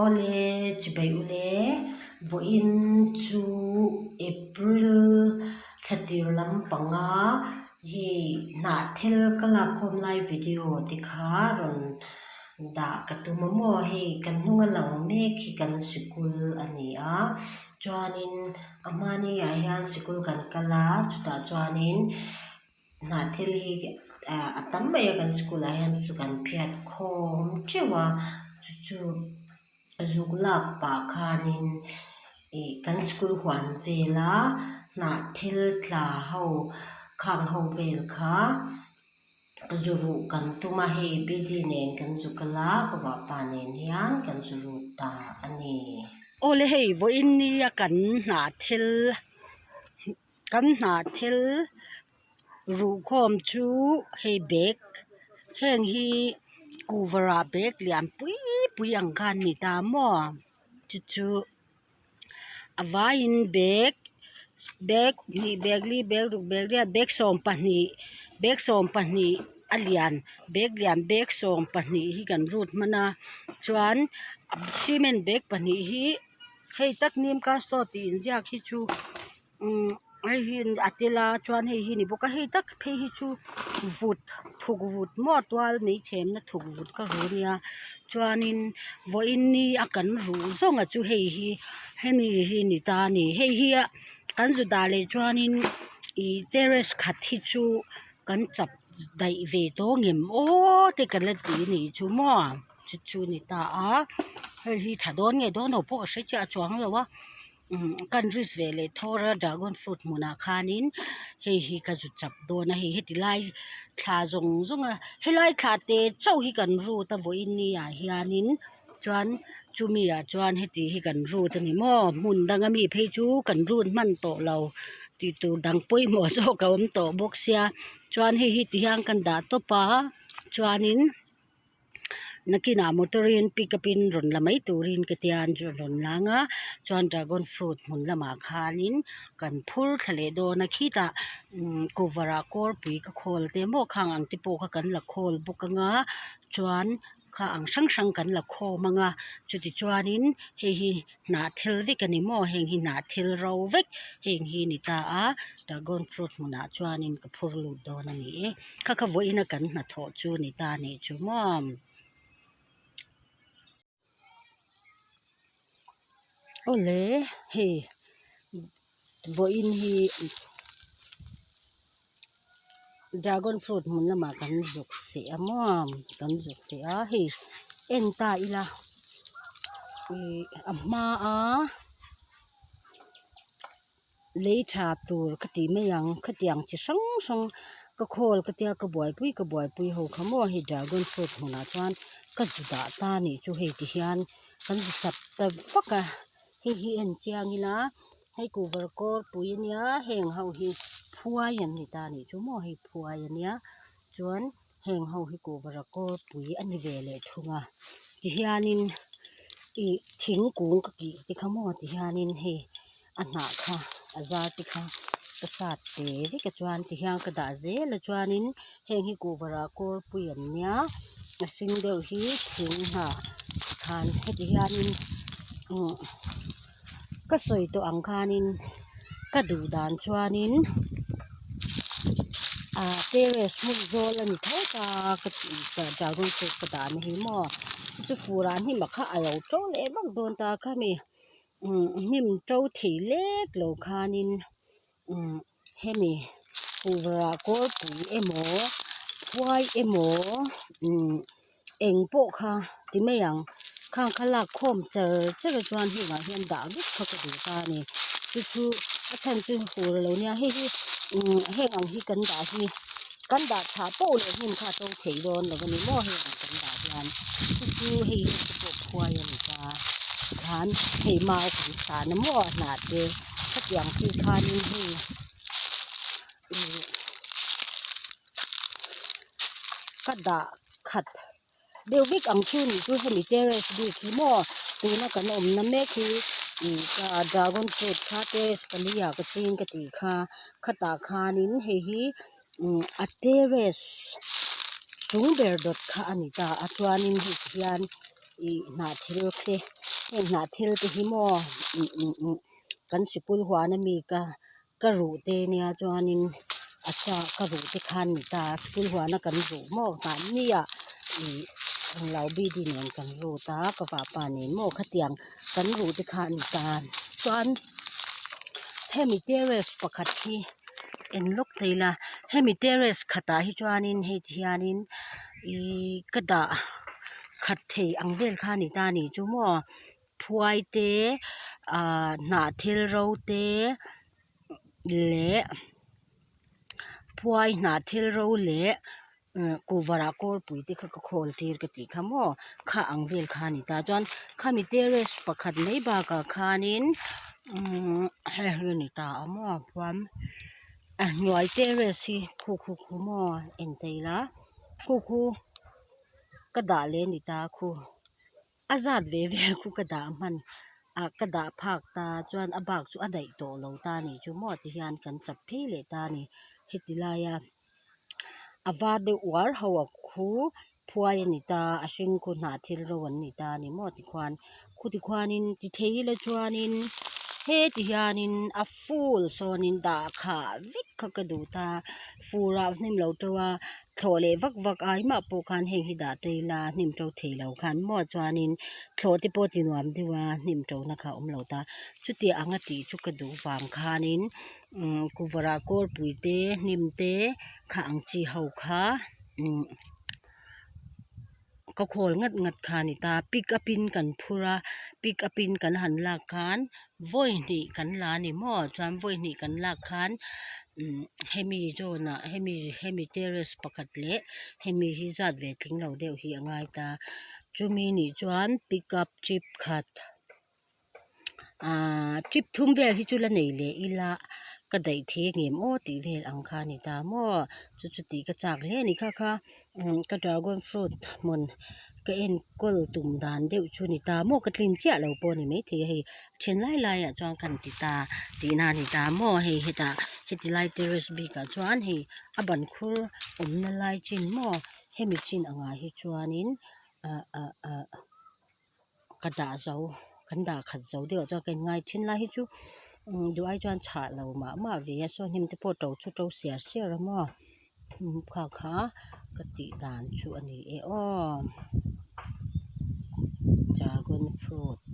Awle chibai ule, vawiin chu April thla tir lampanga hei hnah thil ka lakkhawm lai video te kha rawn dah ka tum a maw hei kan hnung a lang mek hi kan sikul a ni a chuanin a hmani ah hian sikul kan kal a chutah chuanin hnah thil hi ah a tam mai a kan school ah hian chu kan phiat khawm teuh a chu chu zuk lak pah khanin ih kan school huan vela hnah thil tla ho khang ho vel kha zu ruh kan tum a hei b d nen kan zu kal a ka vahpa nen hian kan zu rut ta a ni. Awle hei vawiin nia kan hnah thil kan hnah thil ruhkhawm chu hei bag heng hi kuhva rah bag lian pui pui ang kha an ni ta maw chu chu a vaiin bag bag hnih bag li bag ruk bag riat bag sawmpahnih bag sawmpahnih a lian bag lian bag sawmpahnih hi kan rut hman a chuan cement bag pahnih hi hei tak nim castor tih inziak hi chu umm hei hi a tel a chuan hei hi a ni bawk a hei tak phei hi chu vut thuk vut maw tual mai chhemna thuk vut ka ru ania chuanin vawiin ni a kan ruh zawng a chu hei hi hemi hi ni ta a ni hei hi a kan zu dah leh chuanin ih terrace khat hi chu kan chap daih ve tawh ang em aw te ka la ti a nih chu maw chu chu a ni ta a hei hi tha dawn nge dawn lo pawh ka hre chiah chuang lo a. Umm kan risk ve leh thawr a dragon fruit hmunah khanin hei hi ka zu chap dawn a hei heti lai thla zawng zawng a helai thla te chauh hi kan rut a vawiin ni ah hianin chuan chumi ah chuan heti hi kan rut a ni maw hmun danga mi phei chu kan rut hman tawh lo tih tur dang pawimawh zawk a awm tawh bawk sia chuan hei hi tihian kan dah tawp a chuanin. Nakinah motor in pick up in rawn la mai turin ka tia an rawn lang a chuan dragon fruit hmun lamah khanin kan phur thla leh dawn a khitah umm cover ah kawrpui ka khawl te maw khang ang te pawh kha kan la khawl bawk anga chuan kha ang hrang hrang kan la khawm anga chuti chuanin hei hi hnah thil vek a ni maw heng hi hnah thil ro vek heng hi a ni ta a dragon fruit hmunah chuanin ka phur lut dawn a ni e kha kha vawiin a kan hnathawh chu a ni ta a nih chu maw. Awle hei vawiin hi dragon fruit hmun lamah kan zuk feh a maw kan zuk feh a hei en ta ila ih a hma a lei tha tur ka tih mai ang khatiang chi hrang hrang ka khawl ka tia ka buaipui ka buaipui ho kha maw hei dragon fruit hmunah chuan ka zu dah ta a nih chu hei ti hian kan zu sap ta vak a hei hi en chiang ila. Hei kuhva kawrpui a nia heng ho hi phuai an ni ta a nih chu maw hei phuai a nia chuan heng ho hi kuhva kawrpui a ni ve leh thung a tihianin ih thingkung ka kih te kha maw tihianin hei a hnah kha a zar te kha ka sat te vek a chuan tihian ka dah zel a chuanin heng hi kuhva kawrpui an nia a hring deuh hi thing hnah khan heti hianin umm. Ka sawi tawh ang khanin ka duh dan chuanin ah terrace hmun zawl a ni tho ta ka dragon fruit ka dahna hi maw chu chu fur ah hnim a kha a lo to leh vak dawn ta kha mi hnim to thei lek lo khanin umm hemi kuhva kawlpui emaw phuai emaw umm eng pawh kha ti mai ang khang kha lak khawm char char a chuan hengah hian dah vek kha ka duh ta a ni chu chu a chhan chu fur a lo nia hei hi umm heng ang hi kan dah hi kan dah chhah poh leh hnim kha a to thei dawn lo a ni maw heng ang kan dah hian chu chu hei hi te pawh phuai a ni ta khan hei mau kan chhahna maw a hnah te. Hetiang chi khanin hei ih ka dah khat deuh vek ang chu nih chu hemi terrace bik hi maw tuna kan awmna mek hi ih dragon fruit kha terrace pali ah ka ching ka tih kha khatah khanin hei hi a terrace chung ber dawt kha a ni ta a chuanin hei ti hian. Ih hnah thil te heng hnah thil te hi maw kan sikul huan ami ka ka ruh te nia chuanin a chak ka ruh te khan ni ta a sikul huana kan ruh maw mahni ah ih englo bidi nen kan rut a ka vahpa nen maw khatiang kan ruh te kha a ni ta chuan hemi terrace pakhat hi en lawk thei ila hemi terrace khatah hi chuanin hei ti hianin ihh ka dah khat thei ang vel kha a ni ta a ni chu maw. Phuai te ahh hnah thil ro te leh phuai hnah thil ro leh kuhva rah kawlpui te kha ka khawl tir ka tih kha maw kha ang vel kha a ni ta chuan khami terrace pakhat mai bakah khanin umm hei hi a ni ta a maw chuan a hnuai terrace hi khu khu khu maw en thei ila khu khu ka dah leh a ni ta khu. A zat ve vel khu ka dah hman ah ka dah phak ta chuan a bak chu a daih tawh lo ta a nih chu maw ti hian kan chap phei leh ta a ni heti laia a var deuh uar ho a khu phuai a ni ta a hring khu hnah thil ro an ni ta a ni maw tikhuan khuti khuanin ti thei ila chuanin heti hianin a full sawnin dah khah vek kha ka duh ta fur ah hnim lo to a. Thlawh leh vak vak ai mah pawh khan heng hi dah ta ila hnim to thei lo khan maw chuanin thlawh te pawh ti nuam deuh a hnim to na kha a awm lo ta chuti anga tih chu ka duh vang khanin umm kuhva rah kawlpui te hnim te kha ang chi ho kha umm ka khawl ngat ngat kha a ni ta pick up in kan phur a pick up in kan han lak khan vawi hnih kan la a ni maw chuan vawi hnih kan lak khan umm hemi zawn ah hemi hemi terrace pakhat leh hemi hi zat ve tling lo deuh hi a ngai ta chumi nih chuan pick up trip khat Ahh trip thum vel hi chu la nei leh ila ka daih thei ngem aw tih vel ang kha a ni ta maw chu chu tih ka chak hle a ni kha kha ka dragon fruit hmun ka enkawl tum dan deuh chu a ni ta maw ka tlin chiah lo pawh a ni maithei a hei then lai lai ah chuan ka han ti ta tihna a ni ta maw hei hetah heti lai terrace bik ah chuan hei a ban khur awmna lai chin maw hemi chin angah hi chuanin ah ah ah. Ka dah zo kan dah khat zo deuh ah chuan ka inngai thin lai hi chu duh ai chuan chhah lo mah mah ve a saw hnim te pawh to chu to siar siar a maw kha kha ka tih dan chu a ni e aw dragon fruit.